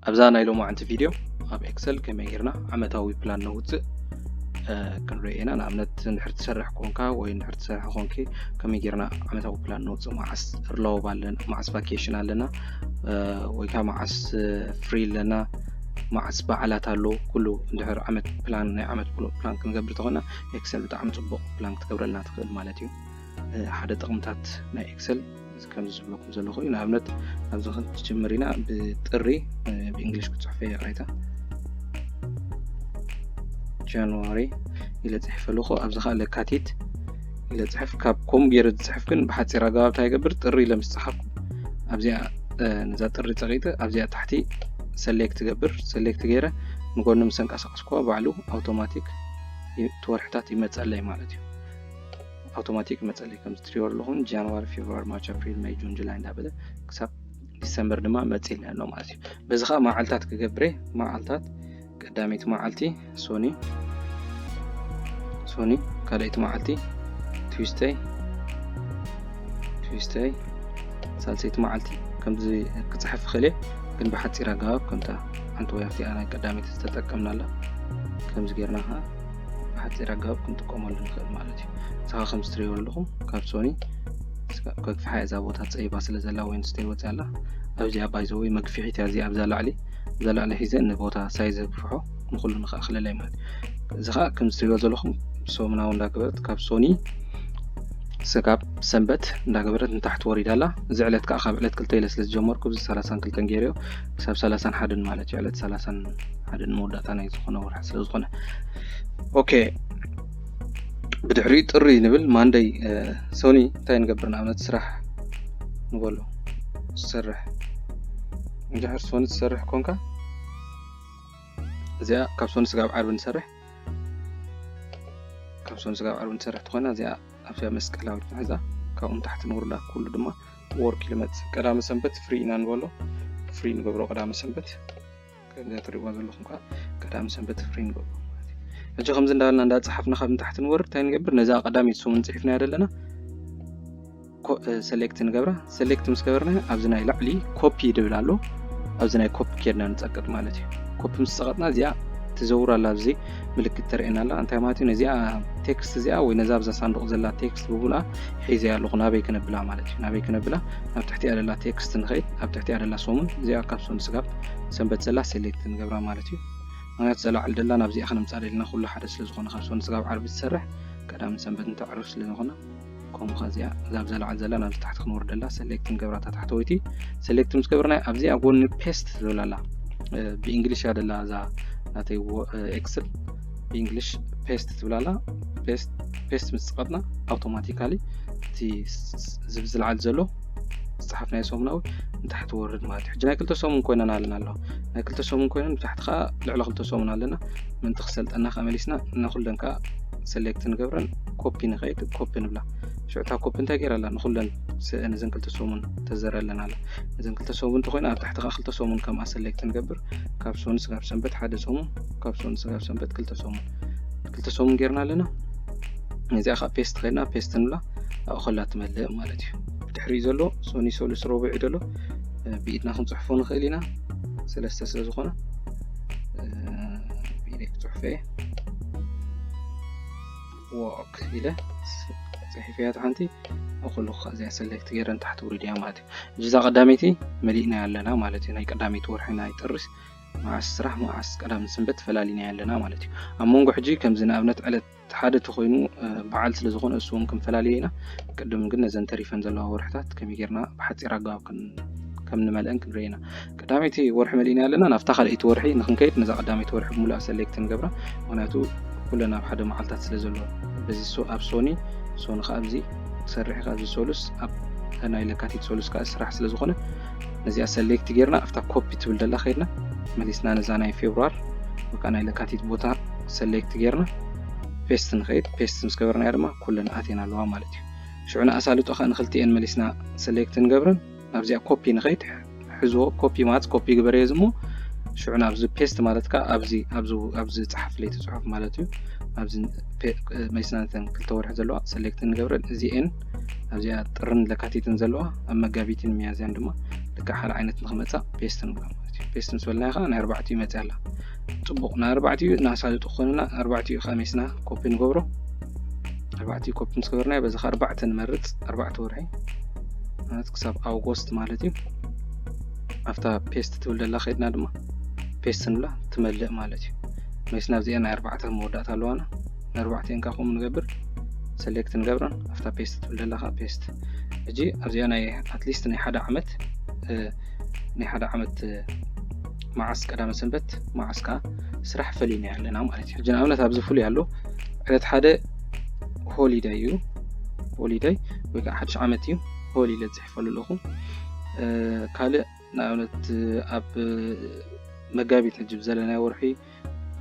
ኣብዛ ናይ ሎማዓንቲ ቪድዮ ኣብ ኤክሰል ከመይ ጌርና ዓመታዊ ፕላን ነውፅእ ክንርኢ ኢና። ንኣብነት እንድሕር ትሰርሕ ኮንካ ወይ እንድሕር ትሰርሒ ኮንኪ ከመይ ጌርና ዓመታዊ ፕላን ነውፅእ፣ መዓስ ርላውብ ኣለና፣ መዓስ ቫኬሽን ኣለና፣ ወይ ከዓ መዓስ ፍሪ ኣለና፣ መዓስ በዓላት ኣሎ፣ ኩሉ እንድሕር ዓመት ፕላን ናይ ዓመት ፕላን ክንገብር ተኾና ኤክሰል ብጣዕሚ ፅቡቕ ፕላን ክትገብረልና ትኽእል ማለት እዩ። ሓደ ጥቕምታት ናይ ኤክሰል ከምዚ ዝብለኩም ዘለኹ እዩ። ንኣብነት ኣብዚ ክንትጅምር ኢና ብጥሪ ብእንግሊሽ ክፅሕፈ ይቕሬታ ጃንዋሪ ኢለ ፅሒፈ ኣለኹ። ኣብዚ ከዓ ለካቲት ኢለ ፅሕፍ። ካብ ከምኡ ገይረ ዝፅሕፍ ግን ብሓፂር ኣገባብ እንታይ ይገብር? ጥሪ ኢለ ምስ ፀሓፍኩ ኣብዚኣ ነዛ ጥሪ ፀቂጢ ኣብዚኣ ታሕቲ ሰሌክት ገብር። ሰሌክት ገይረ ንጎኒ ምስ ኣንቀሳቀስኩዋ ባዕሉ ኣውቶማቲክ እቲ ወርሕታት ይመፀለይ ማለት እዩ። ኣውቶማቲክ ይመፀለይ ከምዚ ትሪኦ ኣለኹም ጃንዋሪ፣ ፌብሩዋሪ፣ ማርች፣ ኣፕሪል፣ ማይ፣ ጁን፣ ጁላይ እንዳበለ ክሳብ ዲሰምበር ድማ መፂልና ኣሎ ማለት እዩ። በዚ ከዓ መዓልታት ክገብረ መዓልታት ቀዳመይቲ መዓልቲ ሶኒ ሶኒ ካልኣይቲ መዓልቲ ቱስደይ ቱስደይ ሳልሰይቲ መዓልቲ ከምዚ ክፅሕፍ ይኽእል እየ። ግን ብሓፂር ኣገባብ ከምታ ሓንቲ ወይ ኣብቲኣ ናይ ቀዳመይቲ ዝተጠቀምናላ ከምዚ ጌርና ከዓ ብሓፂር ኣገባብ ክንጥቀመሉ ንኽእል ማለት እዩ። እዚኻ ከምዚ ትሪእዎ ኣለኹም ካብ ሶኒ ከግፍሓ እዛ ቦታ ፀይባ ስለ ዘላ ወይ ንስተይ ወፅያ ኣላ ኣብዚኣ ባይዘወይ መግፍሒት እያ እዚኣ ኣብዛ ላዕሊ ኣብዛ ላዕሊ ሒዘ ንቦታ ሳይዝ ግፍሖ ንኩሉ ንክኣክለለይ ማለት እዚ ከዓ ከምዚ ትሪእዎ ዘለኹም ሰሙናዊ እንዳገበረት ካብ ሶኒ ስጋብ ሰንበት እንዳገበረት ንታሕቲ ወሪዳ ኣላ። እዚ ዕለት ከዓ ካብ ዕለት ክልተ ኢለ ስለ ዝጀመርኩ እዚ ሰላሳን ክልተን ገይረዮ ክሳብ ሰላሳን ሓደን ማለት እዩ። ዕለት ሰላሳን ሓደን መወዳእታ ናይ ዝኾነ ወርሒ ስለ ዝኾነ ኦኬ። ብድሕሪ ጥሪ ንብል ማንደይ ሶኒ እንታይ ንገብር ንኣብነት ስራሕ ንበሎ ትሰርሕ እንድሕር ሶኒ ትሰርሕ ኮንካ እዚኣ ካብ ሶኒ ስጋብ ዓርቢ ንሰርሕ ካብ ሶኒ ስጋብ ዓርቢ ንሰርሕ ትኾና እዚኣ ኣብዚኣ መስቀላዊት ንሕዛ ካብኡ ንታሕቲ ንውርዳ ኩሉ ድማ ወርክ ኢሉ መፅእ ቀዳሚ ሰንበት ፍሪ ኢና ንበሎ ፍሪ ንገብሮ ቀዳሚ ሰንበት ከምዚ ትሪእዎ ዘለኹም ከዓ ቀዳሚ ሰንበት ፍሪ ንገብሮ ማለት እዩ። ሕጂ ከምዚ እንዳበልና እንዳፀሓፍና ካብ ንታሕቲ ንወርድ እንታይ ንገብር ነዛ ቀዳሚት ሰሙን ፅሒፍናያ ዘለና ሰሌክት ንገብራ ሰሌክት ምስ ገበርና ኣብዚ ናይ ላዕሊ ኮፒ ድብል ኣሎ ኣብዚ ናይ ኮፒ ኬድና ንፀቅጥ ማለት እዩ። ኮፒ ምስ ፀቀጥና እዚኣ ትዘውር ኣላ ኣብዚ ምልክት ተርእየና ኣላ እንታይ ማለት እዩ ነዚኣ ቴክስት እዚኣ ወይ ነዛ ኣብዛ ሳንዱቅ ዘላ ቴክስት ብሙሉኣ ሒዘያ ኣለኹ ናበይ ክነብላ ማለት እዩ ናበይ ክነብላ ናብ ትሕቲኣ ደላ ቴክስት ንኸይድ ኣብ ትሕቲኣ ደላ ሰሙን እዚኣ ካብ ሶኒ ስጋብ ሰንበት ዘላ ሰሌክት ንገብራ ማለት እዩ። ምክንያቱ ዘላዕል ደላ ናብዚኣ ከነምፃ ደልና ኩሉ ሓደ ስለዝኾነ ካብ ሶኒ ስጋብ ዓርቢ ዝሰርሕ ቀዳምን ሰንበት እንተዕርፍ ስለዝኾነ ከምኡ ከዚኣ እዛ ብዘላዕል ዘላ ናብዚ ታሕቲ ክንወርደላ ሰሌክት ንገብራ እታ ታሕተወይቲ ሰሌክት ምስ ገበርና ኣብዚኣ ጎኒ ፔስት ዝብል ኣላ ብእንግሊሽ እያ ደላ እዛ ናተይ ኤክስል ብእንግሊሽ ፔስት ትብል ኣላ ፔስት ምስ ፀቀጥና ኣውቶማቲካሊ እቲ ዝብል ዝለዓል ዘሎ ዝፀሓፍናዮ ሰሙናዊ ንታሕቲ ወርድ ማለት እዩ። ሕጂ ናይ ክልተ ሰሙን ኮይነን ኣለና ኣለዋ ናይ ክልተ ሰሙን ኮይነን ብታሕቲ ከዓ ልዕሊ ክልተ ሰሙን ኣለና ምንቲ ክሰልጠና ከዓ መሊስና ንኩለን ከዓ ሰሌክት ንገብረን ኮፒ ንኸይድ ኮፒ ንብላ ሽዑ እታ ኮፒ እንታይ ገይራ ኣላ ንኩለን ነዘን ክልተ ሰሙን ተዘረለን ኣላ ነዘን ክልተ ሰሙን እንተኮይና ኣብ ታሕቲ ከዓ ክልተ ሰሙን ከምኣ ሰሌክት ንገብር ካብ ሶኒ ስጋብ ሰንበት ሓደ ሰሙን ካብ ሶኒ ስጋብ ሰንበት ክልተ ሰሙን ክልተ ሰሙን ጌርና ኣለና ነዚኣ ከዓ ፔስት ከይድና ፔስት ንብላ ኣብኡ ከላ ትመልእ ማለት እዩ። ብድሕሪኡ ዘሎ ሶኒ ሰሉስ ረቡዕ እዩ ዘሎ ብኢድና ክንፅሕፎ ንኽእል ኢና ሰለስተ ስለ ዝኾነ ብኢደይ ክፅሕፎ እየ ዎክ ኢለ ፅሒፈያ ሓንቲ ኣኩሉ እዚኣ ሰሌክት ገይረ ንታሕቲ ውሪድ እያ ማለት እዩ። እዛ ቀዳመይቲ መሊእና ኣለና ማለት እዩ ናይ ቀዳመይቲ ወርሒ ናይ ጥርስ መዓስ ስራሕ መዓስ ቀዳምን ሰንበት ፈላሊና ኣለና ማለት እዩ። ኣብ መንጎ ሕጂ ከምዚ ንኣብነት ዕለት ሓደ ተኮይኑ በዓል ስለ ዝኾነ እሱ እውን ክንፈላለየ ኢና። ቅድም ግን ነዘን ተሪፈን ዘለዋ ወርሕታት ከመይ ጌርና ብሓፂር ኣገባብ ከም ንመልአን ክንርኢ ኢና። ቀዳመይቲ ወርሒ መሊእና ኣለና ናብታ ካልኣይቲ ወርሒ ንክንከይድ ነዛ ቀዳመይቲ ወርሒ ብሙሉኣ ሰሌክት ንገብራ ምክንያቱ ኩለን ኣብ ሓደ መዓልታት ስለ ዘሎ በዚ ኣብ ሶኒ ሶኒ ከዓ ኣብዚ ትሰርሕ ኣብዚ ሶሉስ ኣብ ናይ ለካቲት ሶሉስ ከዓ ስራሕ ስለ ዝኾነ ነዚኣ ሰሌክት ጌርና ኣብታ ኮፒ ትብል ደላ ከይድና መሊስና ነዛ ናይ ፌብሩዋር በቃ ናይ ለካቲት ቦታ ሰሌክት ጌርና ፔስት ንኸይድ ፔስት ምስ ገበርናያ ድማ ኩለን ኣትየን ኣለዋ ማለት እዩ። ሽዑ ንኣሳልጦ ከዓ ንክልቲኤን መሊስና ሰሌክት ንገብረን ኣብዚኣ ኮፒ ንኸይድ ሕዝዎ ኮፒ ማለት ኮፒ ግበረዮ ዝሞ ሽዑ ኣብዚ ፔስት ማለት ከዓ ኣብዚ ኣብዚ ኣብዚ ፀሓፍለይ እቲ ፅሑፍ ማለት እዩ። ኣብዚ መሊስና ነተን ክልተ ወርሒ ዘለዋ ሰሌክት ንገብረን እዚኤን ኣብዚኣ ጥርን ለካቲትን ዘለዋ ኣብ መጋቢትን ሚያዝያን ድማ ልክዕ ሓደ ዓይነት ንክመፃ paste ንብላ ማለት እዩ። Paste ምስ በልና ከዓ ናይ ኣርባዕቲኡ መፅያ ኣላ። ፅቡቕ፣ ናይ ኣርባዕቲኡ እናሳለጡ ክኾንና፣ ኣርባዕቲኡ ከዓ ሜስና copy ንገብሮ። ኣርባዕቲኡ copy ምስ ገበርናዮ፣ በዚ ከዓ ኣርባዕተ ንመርፅ፣ ኣርባዕተ ወርሒ ማለት ክሳብ ኣውጎስት ማለት እዩ። ኣብታ paste ትብል ዘላ ከይድና ድማ paste ንብላ፣ ትመልእ ማለት እዩ። ሜስና ኣብዚኣ ናይ ኣርባዕተ መወዳእታ ኣለዋና። ናይ ኣርባዕቲኤን ከዓ ከምኡ ንገብር፣ select ንገብረን፣ ኣብታ paste ትብል ዘላ ከዓ paste። ሕጂ ኣብዚኣ ናይ at least ናይ ሓደ ዓመት እ፣ ናይ ሓደ ዓመት እ፣ መዓስ ቀዳመ ሰንበት መዓስ ከዓ ስራሕ ፈሊና ኣለና ማለት እዩ። ሕጂ ንኣብነት ኣብዚ ፍሉይ ኣሎ፣ ዕለት ሓደ ሆሊደይ እዩ፣ ሆሊደይ ወይ ከዓ ሓድሽ ዓመት እዩ፣ ሆል ኢለ ዝፅሕፈሉ ኣለኹ። እ፣ ካልእ ንኣብነት እ፣ ኣብ እ፣ መጋቢት ሕጂ ብዘለናዮ ወርሒ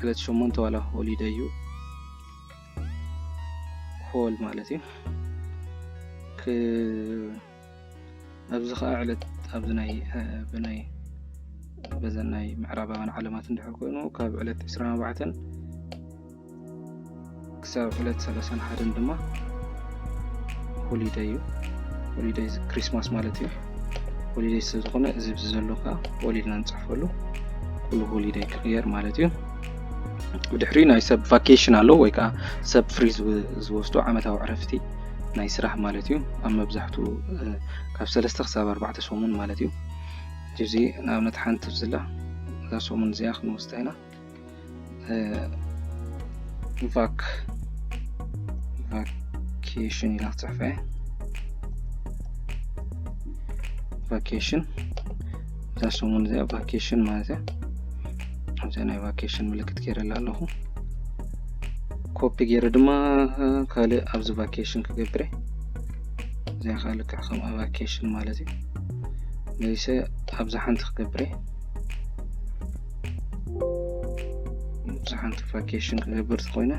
ዕለት ሸሞንተ ዋላ ሆሊደይ እዩ፣ ሆል ማለት እዩ። ክ-፣ ኣብዚ ከዓ ዕለት ኣብዚ ናይ እ፣ ብናይ በዘን ናይ ምዕራባውያን ዓለማት እንድሕር ኮይኑ ካብ ዕለት ዕስራን ኣርባዕተን ክሳብ ዕለት ሰላሳን ሓደን ድማ ሆሊደይ እዩ። ሆሊደይ እዚ ክሪስማስ ማለት እዩ። ሆሊደይ ስለ ዝኾነ እዚ ኣብዚ ዘሎ ከዓ ሆል ኢልና ንፅሕፈሉ፣ ኩሉ ሆሊደይ ክቕየር ማለት እዩ። ብድሕሪ ናይ ሰብ ቫኬሽን ኣሎ ወይ ከዓ ሰብ ፍሪ ዝወ-፣ ዝወስዶ ዓመታዊ ዕረፍቲ ናይ ስራሕ ማለት እዩ። ኣብ መብዛሕትኡ እ፣ ካብ ሰለስተ ክሳብ ኣርባዕተ ሰሙን ማለት እዩ። እዚ ንኣብነት ሓንቲ ኣብዚላ እዛ ሰሙን እዚኣ ክንወስዳ ኢና። እ፣ ቫክ-፣ ቫኬሽን ኢላ ክፅሕፋ እየ። ቫኬሽን፣ እዛ ሰሙን እዚኣ ቫኬሽን ማለት እያ። ኣብዚኣ ናይ ቫኬሽን ምልክት ገይረላ ኣለኹ። ኮፒ ገይረ ድማ ካልእ ኣብዚ ቫኬሽን ክገብር እየ። እዚኣ ከዓ ልክዕ ከምኣ ቫኬሽን ማለት እዩ። መሊሰ ኣብዛ ሓንቲ ክገብር እየ። ኣብዚ ሓንቲ ቫኬሽን ክገብር ተኮይነ፣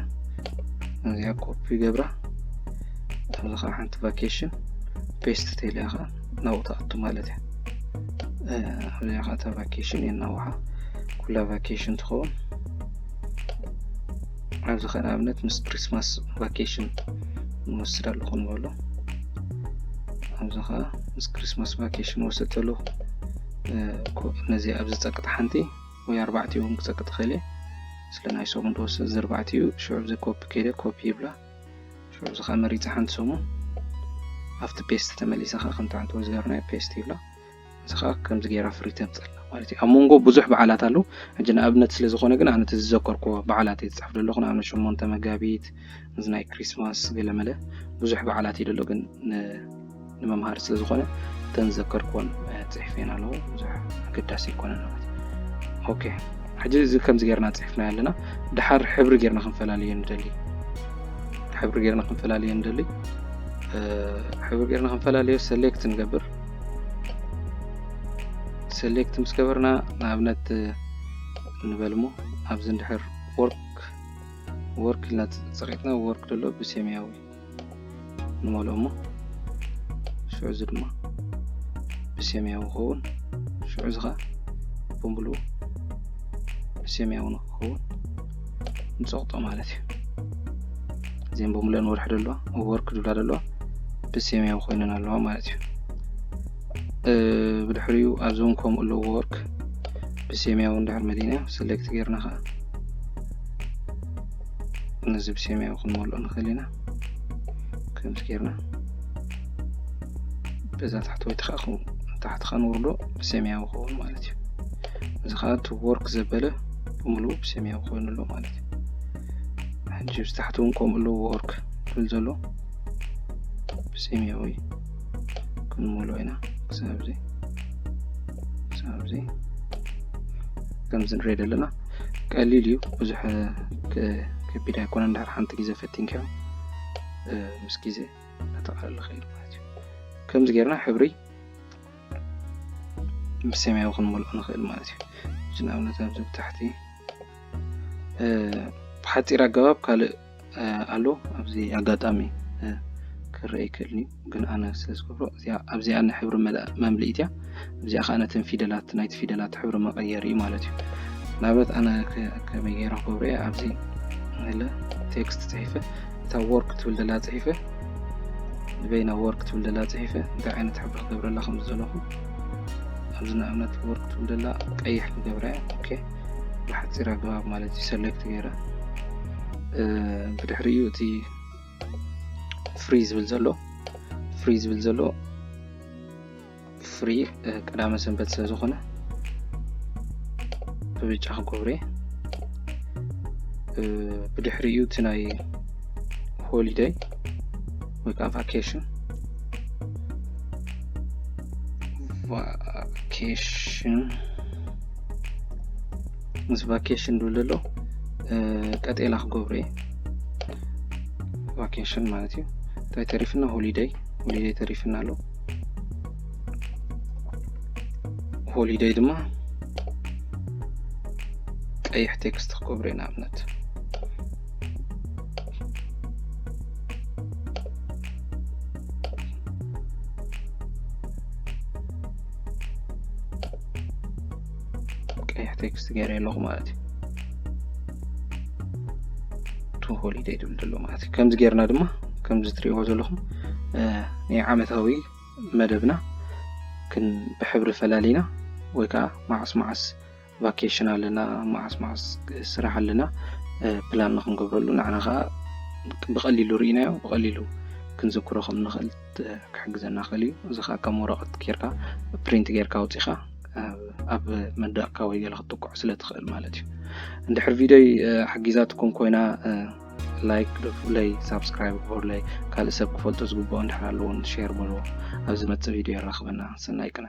እዚኣ ኮፒ ገብራ፣ ኣብዚ ከዓ ሓንቲ ቫኬሽን ፔስት ተይለያ ከዓ ናብኡ ትኣቱ ማለት እያ። እ፣ ኣብዚኣ ከዓ እታ ቫኬሽን የናውሓ፣ ኩላ ቫኬሽን ትኸውን። ኣብዚ ከዓ ንኣብነት ምስ ክሪስማስ ቫኬሽን ንወስድ ኣለኹ ንበሎ። ኣብዚ ከዓ ምስ ክሪስማስ ቫኬሽን ወስድ ዘለኹ፣ እ፣ ኮ-፣ ነዚ ኣብዚ ጸቅጥ ሓንቲ ወይ ኣርባዕቲኡ እውን ክጸቅጥ ይኽእል እየ። ስለ ናይ ሰሙን ዝወስድ እዚ ኣርባዕቲኡ፣ ሽዑ ኣብዚ ኮፒ ከይደ ኮፒ ይብላ። ሽዑ እዚ ከዓ መሪጸ ሓንቲ ሰሙን ኣብቲ ፔስት ተመሊሰ ከዓ ከምቲ ዓንተወ ዝገርናዮ ፔስት ይብላ። እዚ ከዓ ከምዚ ገይራ ፍሪ ተምፀልና ማለት እዩ። ኣብ መንጎ ብዙሕ በዓላት ኣለዉ። ሕጂ ንኣብነት ስለ ዝኾነ ግን ኣነ እቲ ዝዘከርኩዎ በዓላት እየ ዝፅሕፍ ዘለኹ። ንኣብነት ሸሞንተ መጋቢት፣ እዚ ናይ ክሪስማስ ገለመለ ብዙሕ በዓላት እዩ ዘሎ፣ ግን ን-፣ ንመምሃሪ ስለ ዝኾነ እተን ዝዘከርኩወን፣ እ፣ ፅሒፈን ኣለኹ። ብዙሕ ኣገዳሲ ኣይኮነን ማለት እዩ። ኦኬ፣ ሕጂ እዚ ከምዚ ጌርና ፅሒፍናዮ ኣለና። ደሓር ሕብሪ ጌርና ክንፈላለዮ ንደሊ። ሕብሪ ጌርና ክንፈላለዮ ንደሊ። እ፣ ሕብሪ ጌርና ክንፈላለዮ ሰሌክት ንገብር። ሰሌክት ምስ ገበርና ንኣብነት፣ እ፣ ንበል እሞ ኣብዚ እንድሕር ወርክ፣ ወርክ ኢልና ጸቂጥና ወርክ ዘሎ ብሰማያዊ ንመልኦ እሞ ሽዑ እዚ ድማ ብሰማያዊ ክኸውን፣ ሽዑ እዚ ኸዓ ብምሉኡ ብሰማያዊ ንክኸውን ንጸቕጦ ማለት እዩ። እዚአን ብምሉአን ወርሒ ዘለዋ ወርክ ዝብላ ዘለዋ ብሰማያዊ ኮይነን ኣለዋ ማለት እዩ። እ፣ ብድሕሪኡ ኣብዚ እውን ከምኡ ኣለዎ ወርክ ብሰማያዊ እንድሕር መሊእና ሰሌክት ጌርና ኸዓ ነዚ ብሰማያዊ ክንመልኦ ንኽእል ኢና። ከምዚ ጌርና በዛ ታሕተወይቲ ኸዓ ኹ-፣ ታሕቲ ኸዓ ንውርዶ ብሰማያዊ ክኸውን ማለት እዩ። እዚ ኸዓ እቲ ወርክ ዘበለ ብምሉኡ ብሰማያዊ ኮይኑ ኣሎ ማለት እዩ። ሕጂ ኣብዚ ታሕቲ እውን ከምኡ ኣሎ ወርክ ዝብል ዘሎ ብሰማያዊ ክንመልኦ ኢና። ክሳብ እዚ፣ ክሳብ እዚ ከምዚ ንሪኦ ዘለና ቀሊል እዩ። ብዙሕ ከ-፣ ከቢድ ኣይኮነን። እንድሕር ሓንቲ ግዜ ፈቲንካዮ፣ እ፣ ምስ ግዜ እናተቓለለ ይኸይድ ማለት እዩ። ከምዚ ጌርና ሕብሪ ብሰማያዊ ክንመልኦ ንኽእል ማለት እዩ። እዚ ንኣብነት ኣብዚ ብታሕቲ፣ እ፣ ብሓጺር ኣገባብ ካልእ፣ እ፣ ኣሎ። ኣብዚ ኣጋጣሚ፣ እ፣ ክረአ ይክእል እዩ፣ ግን ኣነ ስለ ዝገብሮ እዚኣ፣ ኣብዚኣ ንሕብሪ መለ-፣ መምልኢት እያ። ኣብዚኣ ከዓ ነተን ፊደላት፣ ናይቲ ፊደላት ሕብሪ መቐየሪ እዩ ማለት እዩ። ንኣብነት ኣነ ከ-፣ ከመይ ገይረ ክገብሮ እየ? ኣብዚ ንለ ቴክስት ጽሒፈ፣ እታ ወርክ ትብል ዘላ ጽሒፈ፣ ንበይና ወርክ ትብል ዘላ ጽሒፈ፣ እንታይ ዓይነት ሕብሪ ክገብረላ ከም ዘለኹ፣ ንኣብነት ወርክ ትብል ዘላ ቀይሕ ክገብራ እየ። ኦኬ፣ ብሓፂር ኣገባብ ማለት እዩ። ሰሌክት ገይረ፣ ብድሕሪኡ እቲ ፍሪ ዝብል ዘሎ ፍሪ ዝብል ዘሎ ፍሪ ቀዳመ ሰንበት ስለ ዝኾነ ብብጫ ክገብሮ እየ። ብድሕሪኡ እቲ ናይ ሆሊደይ ወይ ከዓ ቫኬሽን ቫኬሽን ምስ ቫኬሽን ዝብል ዘሎ ቀጤላ ክገብሮ እየ። ቫኬሽን ማለት እዩ። እንታይ ተሪፍና? ሆሊደይ ሆሊደይ ተሪፍና ኣሎ። ሆሊደይ ድማ ቀይሕ ቴክስት ክገብሮ እየ። ንኣብነት ቀይሕ ቴክስት ገይረ ኣለኹ ማለት እዩ። ቱ ሆሊደይ ዝብል ዘሎ ማለት እዩ። ከምዚ ጌርና ድማ ከምዚ ትሪእዎ ዘለኹም ናይ ዓመታዊ መደብና ክን ብሕብሪ ፈላሊና ወይ ከዓ መዓስ መዓስ ቫኬሽን ኣለና፣ መዓስ መዓስ ስራሕ ኣለና ፕላን ንክንገብረሉ ንዓና ከዓ ብቐሊሉ ርኢናዮ ብቐሊሉ ክንዝክሮ ከም ንኽእል ክሕግዘና ክእል እዩ። እዚ ከዓ ከም ወረቐት ጌርካ ፕሪንት ጌርካ ኣውፂኻ ኣብ መንደቕካ ወይ ገለ ክትጥቅዖ ስለ ትኽእል ማለት እዩ። እንድሕር ቪድዮይ ሓጊዛትኩም ኮይና ላይክ ግደፉለይ፣ ሳብስክራይብ ግበሩለይ፣ ካልእ ሰብ ክፈልጦ ዝግብኦ እንድሕር ኣለዎ ሸር በልዎ። ኣብ ዝመፅእ ቪድዮ የራኽበና። ሰናይ ቅነ።